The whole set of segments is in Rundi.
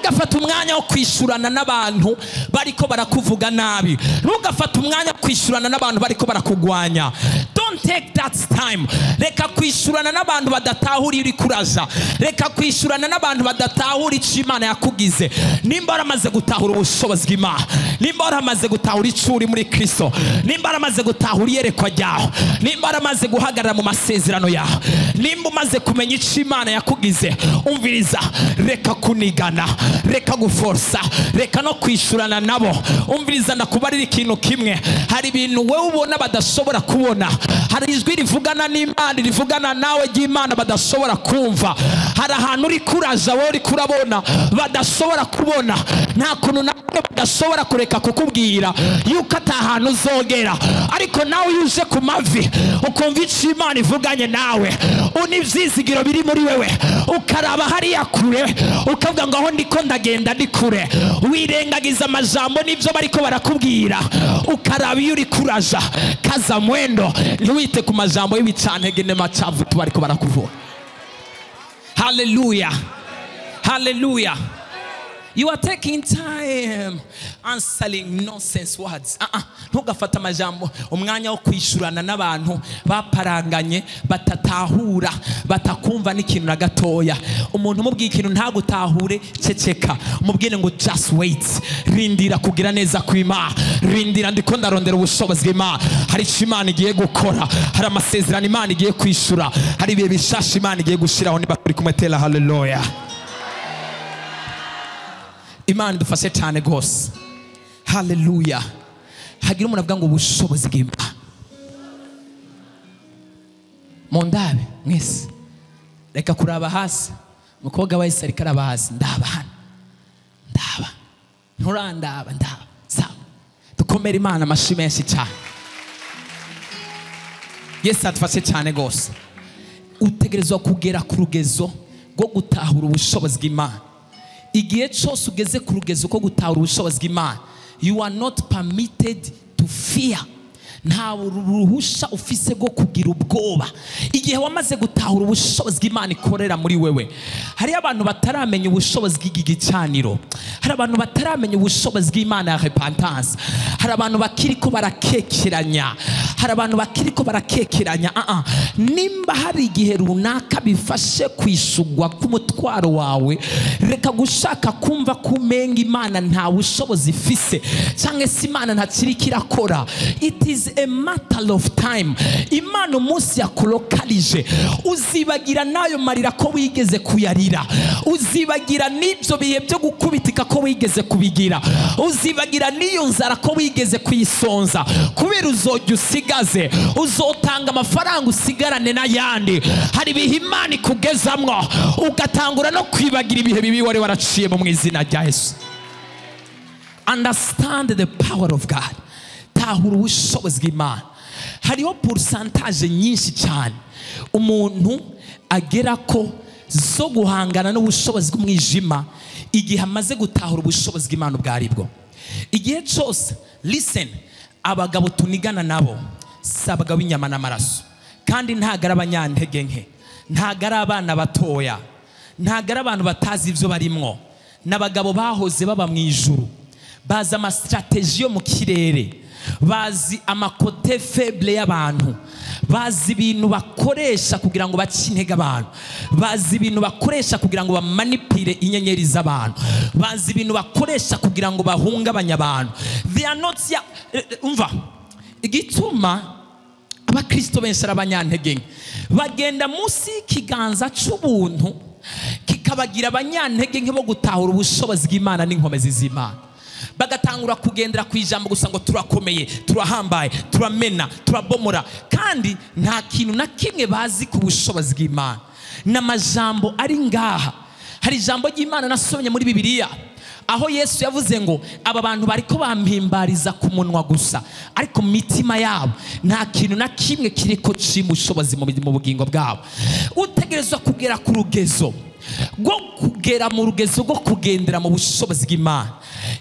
Ntugafate umwanya wo kwishurana n'abantu bariko barakuvuga nabi. Ntugafate umwanya wo kwishurana n'abantu bariko barakugwanya. Don't take that time. Reka kwishurana n'abantu badatahura iri kuraza. Reka kwishurana n'abantu badatahura icyo Imana yakugize. Nimba waramaze gutahura ubushobozi bw'Imana, nimba waramaze gutahura icyo uri muri Kristo, nimba waramaze gutahura iyerekwa ryawe, nimba waramaze guhagarara mu masezerano yawe, nimba umaze kumenya icyo Imana yakugize, umviriza, reka kunigana, reka guforsa, reka no kwishurana nabo. Umviriza, ndakubarira ikintu kimwe. Hari ibintu wewe ubona badashobora kubona. Hari ijwi rivugana n'Imana, rivugana nawe ry'Imana badashobora kumva. Hari ahantu uri kuraja wowe uri kurabona badashobora kubona. Nta kuntu nawe badashobora kureka kukubwira yuko atahantu uzogera. Ariko nawe iyo uje ku mavi ukumva icyo Imana ivuganye nawe, univyizigiro biri muri wewe, ukaraba hariya kure, ukavuga ngo aho ndiko ndagenda ndi kure, wirengagiza amajambo n'ivyo bariko barakubwira, ukaraba iyo uri kuraja, kaza mwendo, ntiwite ku majambo y'ibicantege n'amacavu bariko barakuvuga. Hallelujah, hallelujah. You are taking time answering nonsense words. Ntugafate amajambo umwanya wo kwishurana n'abantu baparanganye, batatahura, batakumva n'ikintu na gatoya. Umuntu umubwiye ikintu ntagutahure, ceceka. Umubwire ngo just wait. Rindira kugira neza kw'Imana. Rindira, ndiko ndarondera ubushobozi bw'Imana. Hari icyo Imana igiye gukora, hari amasezerano Imana igiye kwishura, hari ibihe bishasha Imana igiye gushiraho. Niba turi kumwe tera hallelujah. Imana idufashe cyane gose. Hallelujah. Hagira umuntu avuga ngo ubushobozi bw'Imana. Mundabe mwese, reka kuraba hasi. Umukobwa wese ariko araba hasi. Ndaba hano, ndaba, nturandaba, ndaba. Sawa, dukomere Imana amashi menshi cyane. Yesu adufashe cyane gose. Utegerezwa kugera ku rugezo rwo gutahura ubushobozi bw'Imana. Igihe cyose ugeze ku rugezo rwo gutahura ubushobozi bw'Imana, you are not permitted to fear. Nta ruhusha ufise rwo kugira ubwoba. Igihe wamaze gutahura ubushobozi bw'Imana ikorera muri wewe. Hari abantu bataramenya ubushobozi bw'igicaniro. Hari abantu bataramenya ubushobozi bw'Imana ya repentance. Hari abantu bakiriko barakekeranya. Hari abantu bakiriko barakekeranya. Nimba hari igihe runaka bifashe kwishugwa k'umutwaro wawe, reka gushaka kumva kumenga Imana nta bushobozi ifise, cyangwa se Imana ntakiri kirakora. It is a matter of time. Imana umunsi yakulokalije, uzibagira nayo marira ko wigeze kuyarira, uzibagira n'ibyo bihe byo gukubitika ko wigeze kubigira, uzibagira n'iyo nzara ko wigeze kuyisonza. Kubera uzojya usigaze, uzotanga amafaranga usigarane n'ayandi. Hari ibihe Imana ikugezamwo ugatangura no kwibagira ibihe bibi wari waraciye mu izina rya Yesu. Understand the power of God. Tahura ubushobozi bw'Imana. Hariho pourcentage nyinshi cyane umuntu agera ko zo guhangana n'ubushobozi bw'umwijima igihe amaze gutahura ubushobozi bw'Imana ubwo aribwo. Igihe cyose, listen, abagabo tunigana nabo si abagabo b'inyama n'amaraso, kandi ntago ari abanyantege nke, ntago ari abana batoya, ntago ari abantu batazi ibyo barimwo. N'abagabo bahoze baba mu ijuru, bazi amastrategie yo mu kirere, bazi amakote faible y'abantu, bazi ibintu bakoresha kugira ngo bace intege abantu, bazi ibintu bakoresha kugira ngo bamanipire inyenyeri z'abantu, bazi ibintu bakoresha kugira ngo bahungabanye abantu. They are not ya, umva igituma abakristo benshi ari abanyantege nke, bagenda munsi y'ikiganza c'ubuntu kikabagira abanyantege nke bo gutahura ubushobozi bw'Imana n'inkomezi z'Imana. Bagatangura kugendera ku ijambo gusa ngo turakomeye, turahambaye, turamena, turabomora, kandi nta kintu na kimwe bazi ku bushobozi bw'Imana. N'amajambo ari ngaha. Hari ijambo ry'Imana nasomye muri Bibiliya aho Yesu yavuze ngo aba bantu bariko bampimbariza ku munwa gusa, ariko mu mitima yabo nta kintu na kimwe kiriko cimushobozi mu bugingo bwabo. Utegerezwa kugera ku rugezo rwo kugera mu rugezo rwo kugendera mu bushobozi bw'Imana.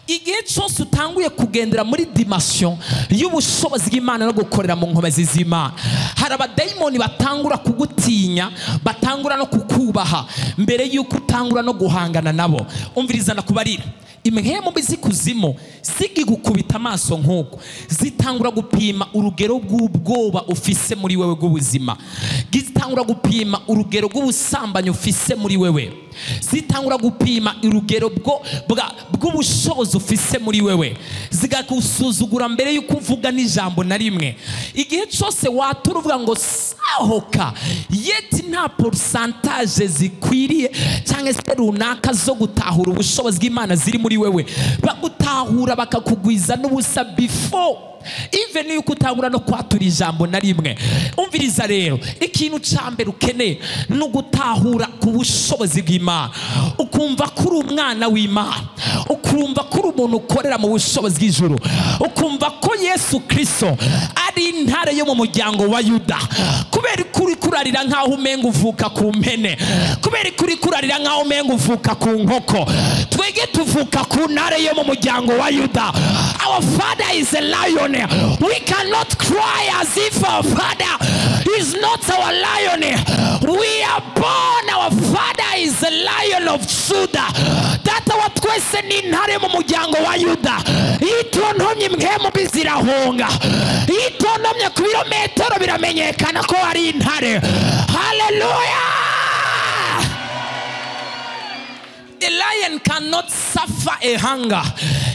Igihe cyose utanguye kugendera muri dimension y'ubushobozi bw'Imana no gukorera mu nkomezi z'Imana, hari abadayimoni batangura kugutinya, batangura no kukubaha mbere y'uko utangura no guhangana nabo. Umviriza ndakubarira, impwemu mbi z'ikuzimu zigigukubita amaso nk'uko zitangura gupima urugero rw'ubwoba ufise muri wewe rw'ubuzima, zitangura gupima urugero rw'ubusambanyi ufise muri wewe, zitangura gupima urugero bw'ubushobozi ufise muri wewe, zigagusuzugura mbere y'uko uvuga n'ijambo na rimwe. Igihe cyose watura uvuga ngo sahoka, yeti nta pourcentage zikwiriye cyangwa se runaka zo gutahura ubushobozi bw'Imana ziri muri wewe, bagutahura bakakugwiza n'ubusa before even yuko utangura no kwatura ijambo na rimwe. Umviriza rero, ikintu ca mbere ukeneye ni ugutahura ku bushobozi bw'Imana, ukumva ko uri umwana w'Imana, ukumva ko uri umuntu ukorera mu bushobozi bw'ijuru, ukumva ko Yesu Kristo ari intare yo mu muryango wa Yuda. Kubera ko uri kurarira nkaho umenga uvuka ku mpene, kubera ko uri kurarira nkaho umenga uvuka ku nkoko, twege tuvuka ku ntare yo mu muryango wa Yuda. Our father is a lion. We cannot cry as if our father is not our lion. We are born, our father is the Lion of Judah. Data wa twese ni intare mu muryango wa Yuda. Itontomye impwemu mbi zirahunga, itontomye ku birometero biramenyekana ko ari intare. Hallelujah! A lion cannot suffer a hunger.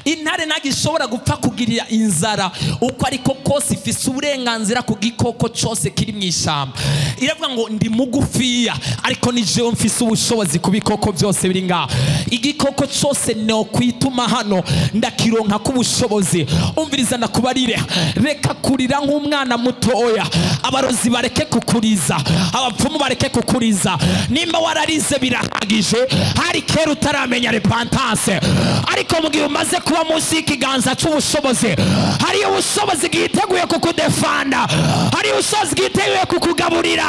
Intare ntabwo ishobora gupfa kugirira inzara uko ariko kose, ifise uburenganzira ku gikoko cyose kiri mu ishyamba. Iravuga ngo ndi mugufiya ariko ni jewe mfise ubushobozi ku bikoko byose biri ngaha. Igikoko cyose no kwituma hano ndakironka ku bushobozi. Umviriza ndakubarire, reka kurira nk'umwana mutoya. Abarozi bareke kukuriza, abapfumu bareke kukuriza. Nimba wararize birahagije, hari kera utaramenya repentance, ariko mu gihe umaze kuba munsi y'ikiganza cy'ubushobozi, hari ubushobozi bwiteguye kukudefanda, hari ubushobozi bwiteguye kukugaburira,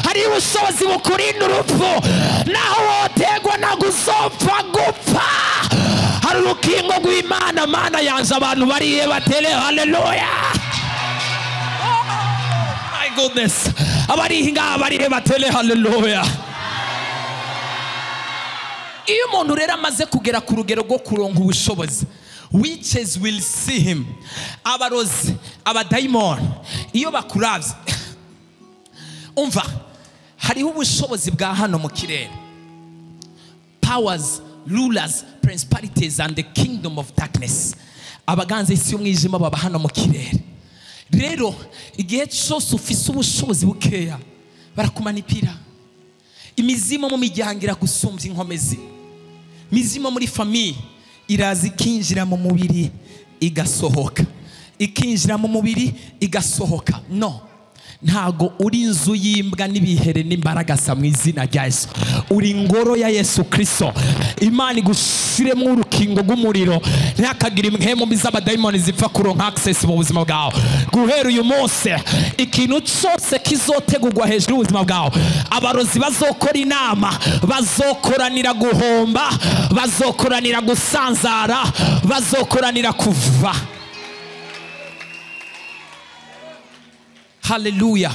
hari ubushobozi bukurinda urupfu. Naho wotegwa ntabwo uzopfa gupfa. Hari urukingo rw'Imana. Mana yanze abantu bariye batere haleluya. Oh my goodness, abari ngaha bariye batere haleluya. Iyo umuntu rero amaze kugera ku rugero rwo kuronka ubushobozi, witches will see him. Abarozi, abadayimoni, iyo bakuravye, umva, hariho ubushobozi bwa hano mu kirere. Powers, rulers, principalities and the kingdom of darkness. Abaganza isi y'umwijima baba hano mu kirere. Rero igihe cyose ufise ubushobozi bukeya, barakumanipira. Imizimo mu miryango iragusumbya inkomezi. Mizimo muri famille iraza ikinjira mu mubiri igasohoka, ikinjira mu mubiri igasohoka. No, ntago uri inzu y'imbwa n'ibihere n'imbaragasa mu izina rya Yesu. Uri ingoro ya Yesu Kristo. Imana igushiremo urukingo rw'umuriro, ntihakagire impwemu mbi z'abadayimoni zipfa kuronka access mu buzima bwawe. Guhera uyu munsi, ikintu cyose kizotegurwa hejuru y'ubuzima bwawe, abarozi bazokora inama, bazokoranira guhomba, bazokoranira gusanzara, bazokoranira kuva. Hallelujah.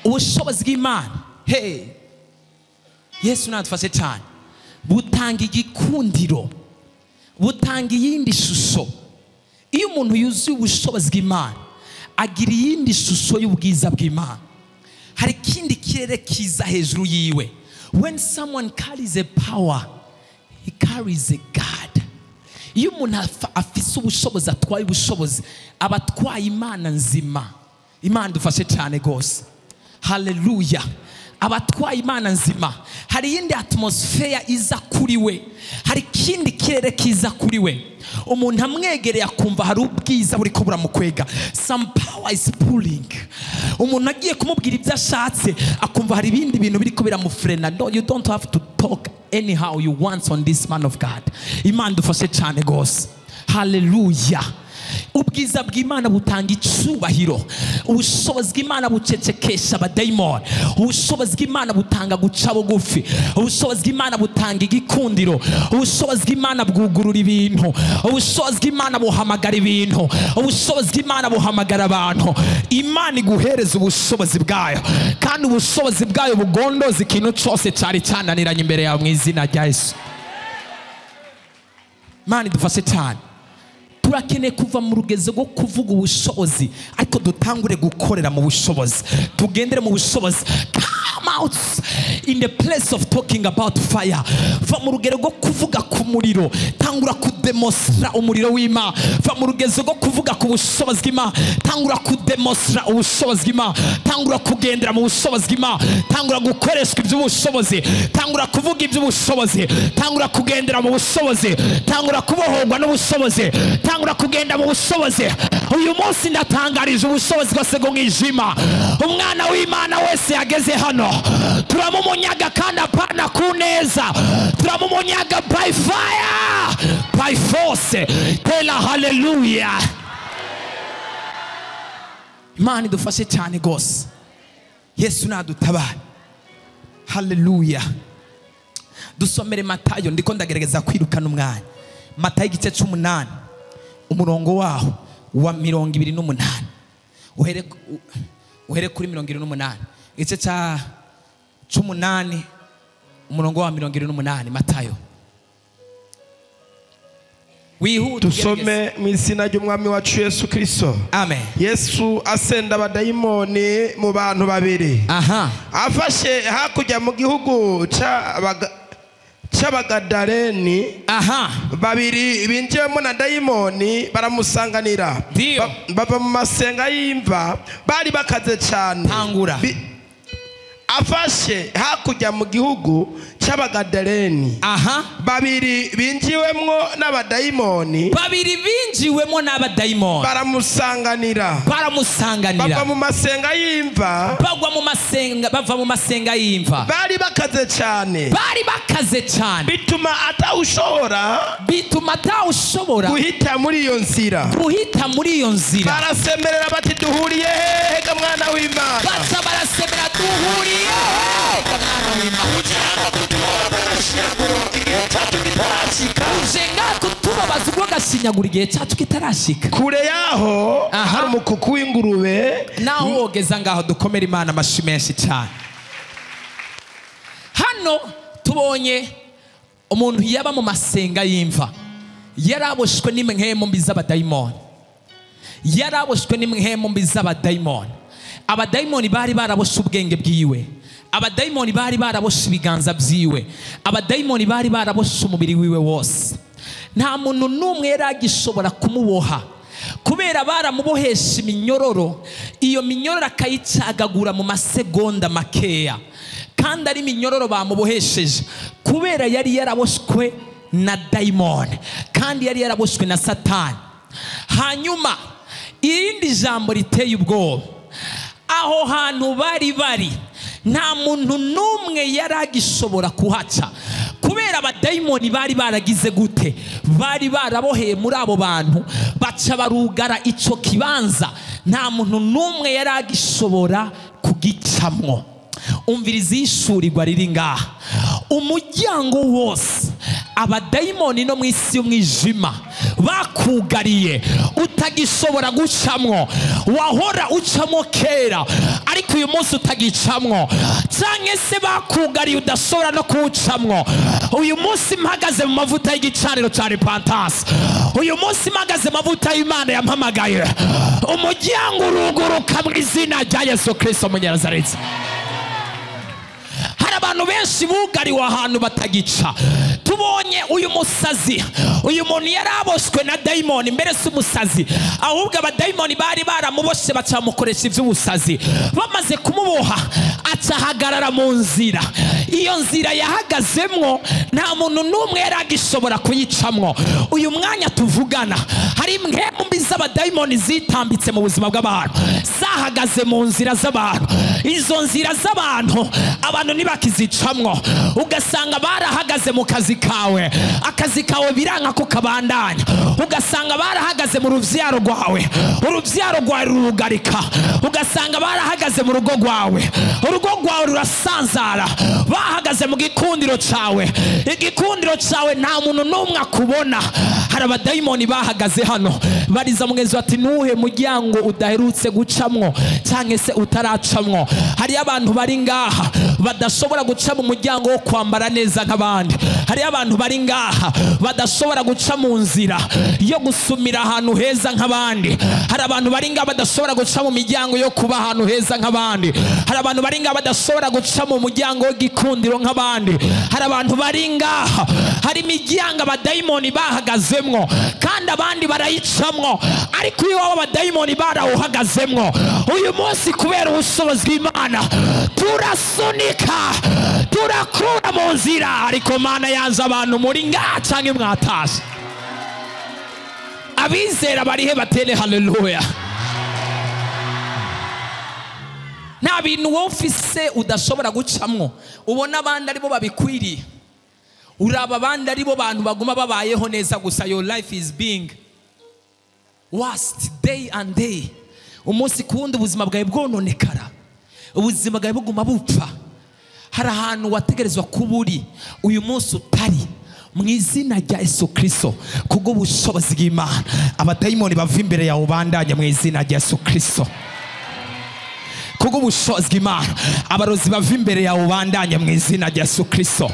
Ubushobozi bw'Imana, hey, Yesu nadufashe cyane, butanga igikundiro, butanga iyindi shusho. Iyo umuntu yuzuye ubushobozi bw'Imana, agira iyindi shusho y'ubwiza bw'Imana. Hari ikindi kirere kiza hejuru yiwe. When someone carries a power, he carries a God. Iyo umuntu afise ubushobozi, atwaye ubushobozi, aba atwaye Imana nzima. Imana dufashe cyane gose. Hallelujah. Abatwaye Imana nzima, hari iyindi atmosphere iza kuri we, hari ikindi kirere kiza kuri we. Umuntu amwegereye akumva hari ubwiza buriko buramukwega. Some power is pulling. Umuntu agiye kumubwira ibyo ashatse akumva hari ibindi bintu biriko biramufrena. No, you don't have to talk anyhow you want on this man of God. Imana dufashe cyane gose. Hallelujah. Ubwiza bw'Imana butanga icubahiro. Ubushobozi bw'Imana bucecekesha abadayimoni. Ubushobozi bw'Imana butanga guca bugufi. Ubushobozi bw'Imana butanga igikundiro. Ubushobozi bw'Imana bwugurura ibintu. Ubushobozi bw'Imana buhamagara ibintu. Ubushobozi bw'Imana buhamagara abantu. Imana iguhereza ubushobozi bwayo, kandi ubushobozi bwayo bugondoza ikintu cyose cyari cyananiranye imbere yawe mu izina rya Yesu. Imana idufashe cyane. Turakeneye kuva mu rugezo rwo kuvuga ubushobozi, ariko dutangure gukorera mu bushobozi, tugendere mu bushobozi. Come out in the place of talking about fire. Va mu rugero rwo kuvuga ku muriro, tangura kudemonstra umuriro w'Imana. Va mu rugezo rwo kuvuga ku bushobozi bw'Imana, tangura kudemonstra ubushobozi bw'Imana. Tangura kugendera mu bushobozi bw'Imana, tangura gukoreshwa iby'ubushobozi, tangura kuvuga iby'ubushobozi, tangura kugendera mu bushobozi, tangura kubohorwa n'ubushobozi, tangura kugenda mu bushobozi. Uyu munsi ndatangarije ubushobozi bwose bw'umwijima. Umwana w'Imana wese yageze hano turamumunyaga, kandi apana ku neza, turamumunyaga by fire, by force. Tela haleluya. Imana idufashe cyane gose. Yesu nadutabare. Haleluya. Dusomere Matayo, ndiko ndagerageza kwirukana umwanya. Matayo igice 8 umurongo waho wa 28, uhere kuri 28, igice cya 8 umurongo wa 28. Matayo. Tusome mu izina ry'Umwami wacu Yesu Kristo. Amen. Yesu asenda abadayimoni mu bantu babiri. Aha. Afashe hakurya mu gihugu c'Abagadareni. Aha. Babiri binjiyemo na dayimoni baramusanganira. Bava mu masenga y'imva bari bakaze cyane. Tangura. Afashe hakurya mu gihugu c'Abagadareni. Aha. Babiri binjiwemwo n'abadayimoni. Babiri binjiwemo n'abadayimoni baramusanganira. Baramusanganira. Bava mu masenga y'imva. Bagwa mu masenga, bava mu masenga y'imva. Bari bakaze cyane. Bari bakaze cyane. Bituma atawushobora. Bituma atawushobora guhita muri iyo nzira. Guhita muri iyo nzira. Barasemerera bati duhuriye hehe ga mwana w'Imana? Baca barasemera duhuriye hehe ga mwana w'Imana? Uje ngaho kutubabaza ubwo gashinyagura igihe cyacu kitarashika. Kure yaho hari umukuku w'ingurube. Naho wogeza ngaho dukomera Imana amashi menshi cyane. Hano tubonye umuntu yaba mu masenga y'imva, yaraboshwe n'imhemu mbi z'abadayimoni. Yaraboshwe n'imhemu mbi z'abadayimoni. Abadayimoni bari baraboshe ubwenge bwiwe. Abadayimoni bari baraboshe ibiganza byiwe. Abadayimoni bari baraboshe umubiri wiwe wose. Nta muntu n'umwe yari agishobora kumuboha, kubera baramubohesha iminyororo. Iyo minyororo akayicagagura mu masegonda makeya, kandi ari iminyororo bamubohesheje kubera yari yaraboshwe na dayimoni, kandi yari yaraboshwe na Satani. Hanyuma irindi jambo riteye ubwoba, aho hantu bari bari nta muntu n'umwe yari agishobora kuhaca, kubera abadayimoni bari baragize gute? Bari baraboheye muri abo bantu, baca barugara ico kibanza, nta muntu n'umwe yari agishobora kugicamwo. Umviriza ishurirwa riri ngaha. Umuryango wose abadayimoni no mu isi y'umwijima bakugariye, utagishobora gucamwo, wahora ucamwo kera ariko uyu munsi utagicamwo, canke se bakugariye udashobora no kuwucamwo. Uyu munsi mpagaze mu mavuta y'igicaniro ca repentance. Uyu munsi mpagaze mu mavuta y'Imana yampamagaye. Umuryango uruguruka mu izina rya Yesu Kristo Munyanazareti. Hari abantu benshi bugariwe ahantu batagica. Tubonye uyu musazi, uyu muntu yaraboshwe na dayimoni, mbere si umusazi ahubwo abadayimoni bari baramuboshe bacamukoresha iby'ubusazi. Bamaze kumuboha acahagarara mu nzira. Iyo nzira yahagazemwo nta muntu n'umwe yari agishobora kuyicamwo. Uyu mwanya tuvugana hari impwemu mbi z'abadayimoni zitambitse mu buzima bw'abantu, zahagaze mu nzira z'abantu, Izo nzira z'abantu abantu ntibakizicamwo. Ugasanga barahagaze mu kazi kawe, akazi kawe biranka ko kabandanya. Ugasanga barahagaze mu ruvyaro rwawe, uruvyaro rwawe rurugarika. Ugasanga barahagaze mu rugo rwawe, urugo rwawe rurasanzara. Bahagaze mu gikundiro cawe, igikundiro cawe nta muntu n'umwe akubona. Hari abadayimoni bahagaze hano bariza mugenzi ati nuhe muryango udaherutse gucamwo cyangwa se utaracamwo. Hari abantu bari ngaha badashobora guca mu muryango wo kwambara neza nk'abandi. Hari abantu bari ngaha badashobora guca mu nzira yo gusumira ahantu heza nk'abandi. Hari abantu bari ngaha badashobora guca mu miryango yo kuba ahantu heza nk'abandi. Hari abantu bari ngaha badashobora guca mu muryango w'igikundiro nk'abandi. Hari abantu bari ngaha, hari imiryango abadayimoni bahagazemwo kandi abandi barayicamwo, ariko iyo waba abadayimoni barawuhagazemwo uyu munsi kubera ubushobozi bw'Imana turasunika, turakura mu nzira. Ariko Mana yanze abantu muri ngaha canke mwatashe. Abizera barihe batere haleluya. Nta bintu wowe ufise udashobora gucamwo, ubona abandi aribo babikwiriye, uraba abandi aribo bantu baguma babayeho neza gusa. Your life is being worst day and day. Umunsi kuwundi ubuzima bwawe bwononekara, ubuzima bwawe buguma bupfa. Hari ahantu wategerezwa kuba uri uyu munsi utari. Mu izina rya Yesu Kristo, kubwo ubushobozi bw'Imana, abadayimoni bava imbere yawe ubandanye mu izina rya Yesu Kristo. Kubwo ubushobozi bw'Imana, abarozi bava imbere yawe ubandanye mu izina rya Yesu Kristo.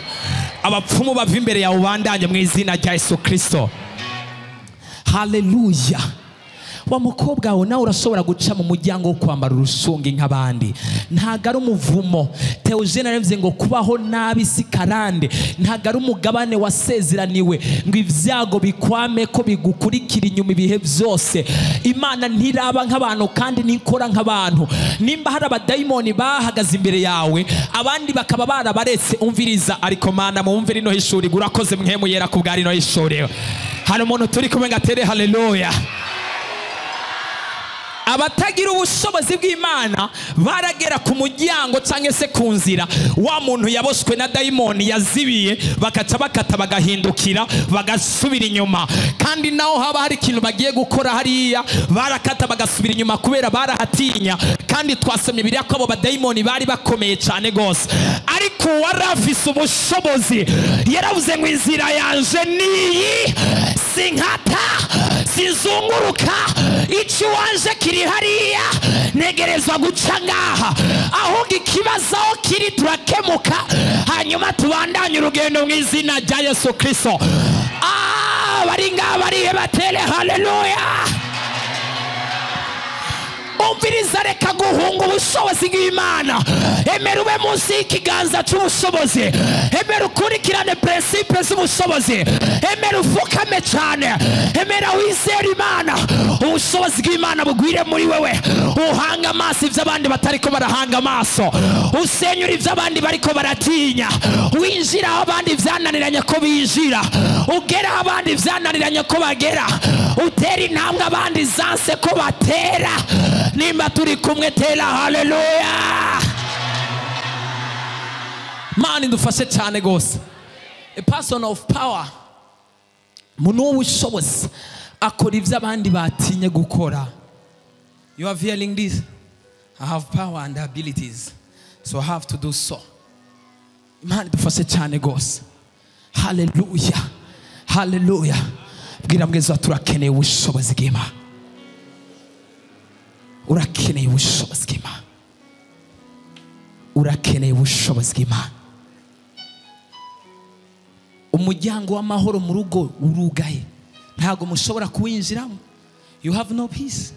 Abapfumu bava imbere yawe ubandanye mu izina rya Yesu Kristo. Haleluya. Wa mukobwa wawe nawe urashobora guca mu muryango wo kwambara urushungi nk'abandi. Ntago ari umuvumo. Theogene yaravuze ngo kubaho nabi si karande. Ntago ari umugabane wasezeraniwe ngo ibyago bikwame ko bigukurikira inyuma ibihe byose. Imana ntiraba nk'abantu kandi ntikora nk'abantu. Nimba hari abadayimoni bahagaze imbere yawe abandi bakaba barabaretse, umviriza. Ariko Mana mumvire ino hishuri, urakoze mwemu yera kubwa rino hishuri. Hari umuntu turi kumwe ngatere haleluya. Abatagira ubushobozi bw'Imana baragera ku muryango cyangwa se ku nzira, wa muntu yaboshwe na dayimoni yazibiye, bakaca bakata bagahindukira bagasubira inyuma. Kandi naho haba hari ikintu bagiye gukora hariya, barakata bagasubira inyuma kubera barahatinya. Kandi twasomye Bibiliya ko abo badayimoni bari bakomeye cyane gose, ariko uwarafise ubushobozi yaravuze ngo inzira yanje niyi, sinkata sinzunguruka, icyo wanje kiri hariya negerezwa guca ngaha. Ahubwo ikibazo aho kiri turakemuka, hanyuma tubandanye urugendo mu izina rya Yesu Kristo. Bari ngaha barihe batere haleluya. Umviriza, reka guhunga ubushobozi bw'Imana. Emera ube munsi y'ikiganza cy'ubushobozi. Emera ukurikirane principe z'ubushobozi. Emera ufukame cyane. Emera wizere Imana. Ubushobozi bw'Imana bugwire muri wewe. Uhanga amaso ibyo abandi batariko barahanga amaso. Usenyura ibyo abandi bariko baratinya. Winjira aho abandi vyananiranye ko binjira. Ugera aho abandi vyananiranye ko bagera. Utera intambwe abandi zanse ko batera. Nimba turi kumwe tera haleluya. Mani dufashe cyane gose. A person of power, muntu w'ubushobozi akora ibyo abandi batinye gukora. You are feeling this? I have power and abilities, so I have to do so. Mani dufashe cyane gose. Haleluya, haleluya. Bwira mwiza turakeneye ubushobozi bw'Imana. Urakeneye ubushobozi bw'Imana. Urakeneye ubushobozi bw'Imana. Umuryango w'amahoro mu rugo urugaye, ntago mushobora kuwinjiramo. You have no peace.